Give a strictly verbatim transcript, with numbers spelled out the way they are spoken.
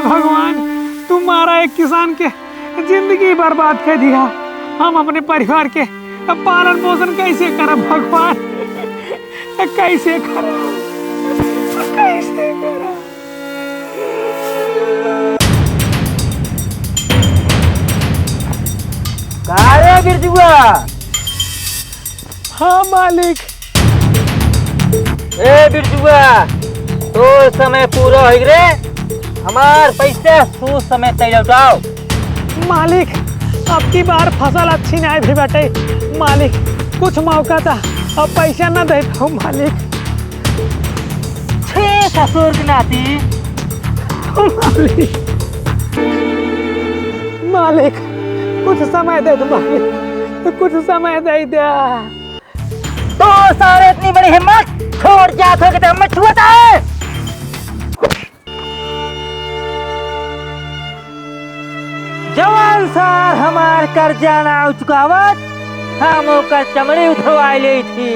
भगवान, तू मारा एक किसान के जिंदगी बर्बाद कर दिया। हम अपने परिवार के पालन पोषण कैसे करब भगवान? कैसे करब? कैसे करब? का रे बिरजुआ? हाँ मालिक। ए बिरजुआ, तोर समय पूरा होइ रे, हमार पैसा सूद समेत तै लौटाओ। मालिक, अब की बार फसल अच्छी नाहीं भी बाटे मालिक, कुछ मौका दा, अब पैसा ना दे पाऊँ मालिक। छे ससुर के नाती। मालिक, मालिक, कुछ समय दे दो मालिक, कुछ समय दे दे। तो सारे इतनी बड़ी हिम्मत, छोड़ जात हो कि तो मैं छुआता है। जवान सार हमार कर्जा ना चुकावत, हम ओकर चमड़ी उठवाई लेई थी।